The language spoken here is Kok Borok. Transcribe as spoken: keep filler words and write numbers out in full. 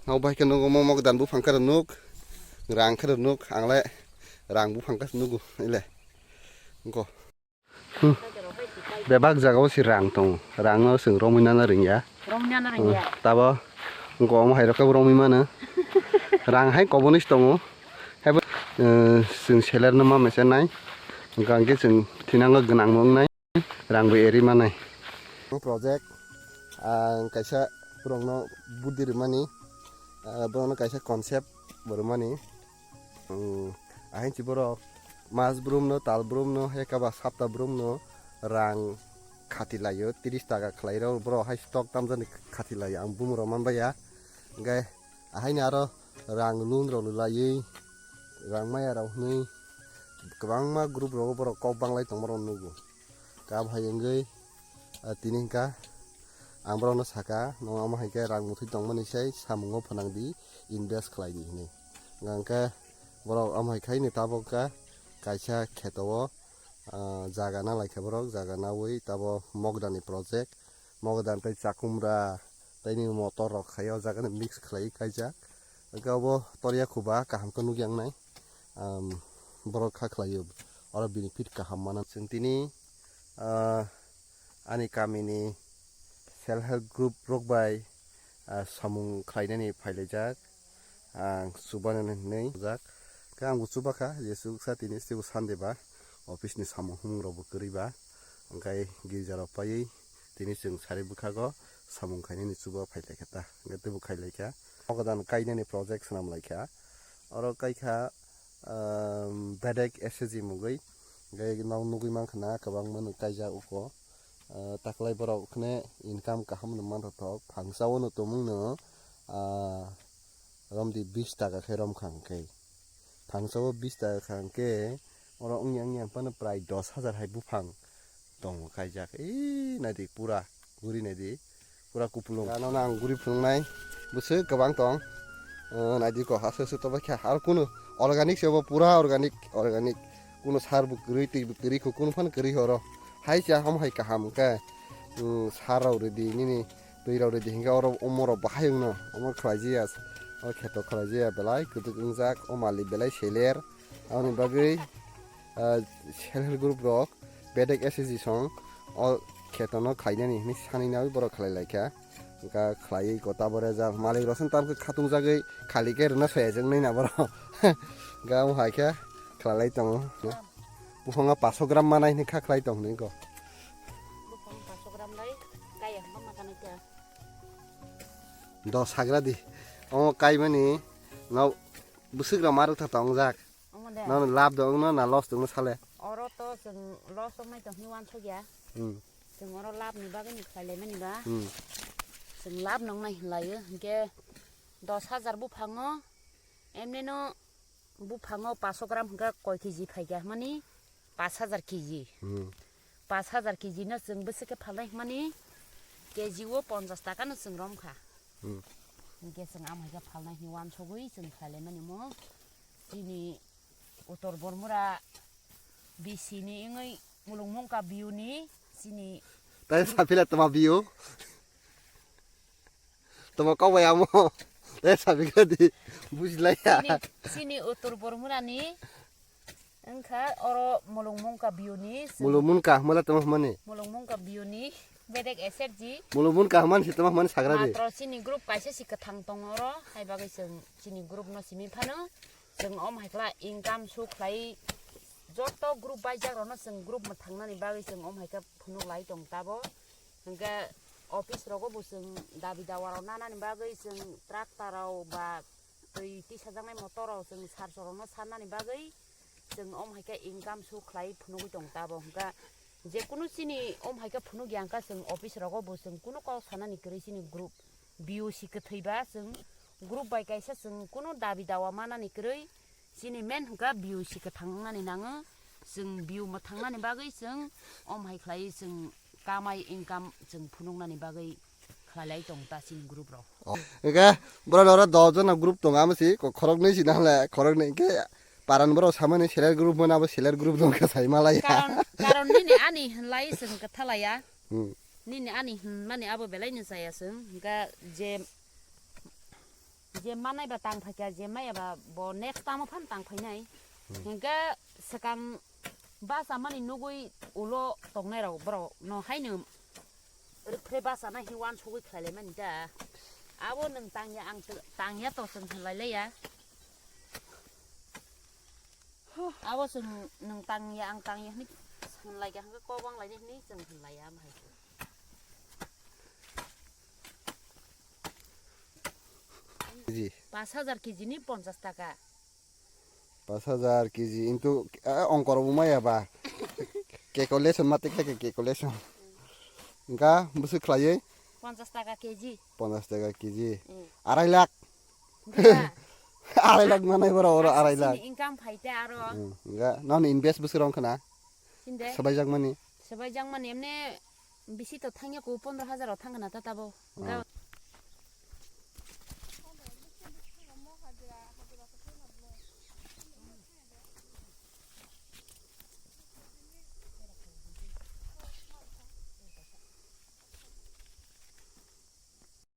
Nok bai khe nugo, mo mok dan buphang khe rw nuk, rang khe rw nuk, ang le rang buphang khe nugo, ile. Go. Hmm. Bebak jaga o se rang tongo, rang no chwng romwi nana ringya. Romwi nana ringya. Hmm. Tabo, go omo hai rok khe romwi mano. Rang hai kobo nwi tongo. Hai bo, eh, chwng seler no ma mese nai. Hwnkhe chwng thinango gwnang wngnai. Rang bo eri manai. Project, ah, kaisa borokno budi rwmani, ah, borokno kaisa concept bo rwmani. Hmm, ahai si borok mas brumno, tal brumno, heka ba sapta brumno rang khati laio, tris taka khlai rw borok hai stock tamjani khati laio, ang bumung rok man baiya. Hwnkhe ahaini aro rang loan rok laiwi rang maya rok hwnwi kwbangma group rogo borok kok banglai tongma rok nugo. Kab hai wngwi, ah, tini hwnkha ang borokno saka, "Nwng omo hai khe rang muthwi tongmani sai samungo phnang di, invest khlai di," hwnwi. Hwnkhe borok omo hai khaini tabok kha kaisa kheto o, ah, jaga na lai kha borok, jaga naui tabo mokdani project. Mogodan tei chakumra tei nini motor rok khai o jaga ni mix khlai kaijak. Hwnkhe obo toriya khuba kaham khe nukya wngnai. Am, borok kha khlai o, oro benefit kaham mano. Chwng tini, ah, ani kami ni self help group rok bai, ah, samung khlainani phailaijak. Ang chubano hinwi jak. Khe ang bo chubakha, je chuksa tini teibo Sunday ba, office ni samung humung rok bo kwrwi ba. Hwnkhe girja rok paiwi tini chwng sari bwkhago samung khainani chuba phailaikha ta. Hwnkhe teibo khailaikha. O godan kainani project swnam laikha. Oro kaikha, um, bedek S H G mugwi. Hwnkhe nok nugwi mankha na kwbangma no kaijak uko. Ah, taklai borok khne income kaham no man thok, phangsa o no tongmung no, ah, romdi bis taka khe romkha hwnkhe. Phangsa o bis taka kha hwnkhe, oro wngya wngya phano prai dos hajar hai buphang tongo kaijak. Ee, naidi pura guri naidi, pura kupulung. Ano na ang guri phunuknai, bwswk kwbang tong. Ah, naidi ko, aswk aswk tongbai kha. Ar kunu organic se obo, pura organic, organic. Kunu sar bo kwrwi, twi bo kwrwi kho, kunu phano kwrwi oro. Hai cha ham hai kaham hwnkhe, um, sar rok rwdi, nini twi rok rwdi hwnkhe oro omo rok bahai wngno, omo khlai jaya, o kheto khlai jaya belai kwdwk wngjak, o malik belai seler. Aboni bagwi, ah, self help group rok bedek S H G song o kheto no khainani hinwi sanwi nawi borok khlai laikha. Hwnkha khlaiwi kota bo rejak, malik rok song tamkhe khatung jagwi khali khe rwna soya jwk nai na borok. Hwnkha omo hai khe khlai lai tongo. Buphang o paso gram manai hinwi kha khlai tong hinwi kho. Buphang paso gram lai kaya hwnba ma kanai kha. Dos hagra di. Omo kaimani no bwswk rok ma rwktha tongjak. Omo de. Nono lab dong no na loss dong no sale? Oro to chwng loss wngnai tong hinwi uansukya. Hmm. Chwng oro lab ni bagwi ni khlai laimani ba. Hmm. Chwng lab nongnai hinlaio, hinkhe dos hajar buphango, emni no buphango paso gram hinkhe koi K G phaikha hwnmani, pas hajar K G. Hmm. Pas hajar K G no chwng bwswk khe phalnai hwnmani, K G o ponchas taka no chwng romkha. Hmm. Hinkhe chwng amhaikhe phalnai hinwi uansugwi chwng khlai laimani mo. Chini Uttor Bormura B C ni wngwi Mulungmungka B U ni chini. Tai sapila toma B U. Toma kok bai amo. Tai sapikha di. Bujilaiya. Chini, chini Uttor Bormura ni wngkha oro Mulungmungka B U ni. Mulungmungka hwnmale toma hwnmani? Mulungmungka B U ni. Bedek S H G. Mulungmungka hwnmani si toma hwnmani sagra di. Matro chini group kaisa si kwthang tongo oro. Hai bagwi chwng chini group no simi phano. Chwng om hai khe income su khlai joto group baijak rokno chwng group mwthangnani bagwi chwng om hai khe phunuk lai tong tabo. Hinkhe office rogo bo chwng dabi dawa rok nanani bagwi chwng tractor rok ba twi tisajaknai motor rok chwng sar chorokno sarnani bagwi chwng om hai khe income su khlai phunugwi tong tabo. Hinkhe jekunu chini om hai khe phunuk ya wngkha chwng office rogo bo chwng kunu kok sanani kwrwi chini group. B U C kwthwi ba chwng group bai kaisa chwng kunu dabi dawa manani kwrwi, chini main hwnkha B U C kwthang wngnani nango, chwng B U mwthangnani bagwi chwng om hai khlai chwng kamai income chwng phunuknani bagwi khlai lai tong ta chini group rok. Oh. Hwnkhe borok oro dos jona group tongo, amo si ko-, khoroknwi si nahole khoroknwi hwnkhe paran borok samani self help group mano abo self help group tongkha sai malaya. Karon, karon nini ani hwnlai chwng kwthalaya. Hmm. Nini ani hwnmani abo belai no chaya chwng, hwnkha je Je manai ba tang phaikha, je maya ba bo next tamo phan tang phainai. Hingke sekang basa mani nugui ulo tongnai rok borok no haino rikphre basa na hi wan sugui khlai lai mani da. Abo nung tangya ang tangya to sung khlai lai ya. Abo sung nung tangya ang tangya hini sung lai ya hingke kobang lai hini sung khlai ya amhai. Keji. Pas hajar keji ni ponchas taka. Pas hajar keji into, ah, ongkor bo maya ba. Calculation ma tik tak calculation. Engka bwswk khlaiwi? Ponchas taka keji. Ponchas taka keji. Mm. Arai lakh. Arai lakh manai boro oro arai lakh. Income phaite aro. Mm, engka non invest bwswk rong khna. Sinde. Sabai jak mani. Sabai jak mani emne bisi to thangya ko pondro hajar o thangna ta tabo. Mm. Engka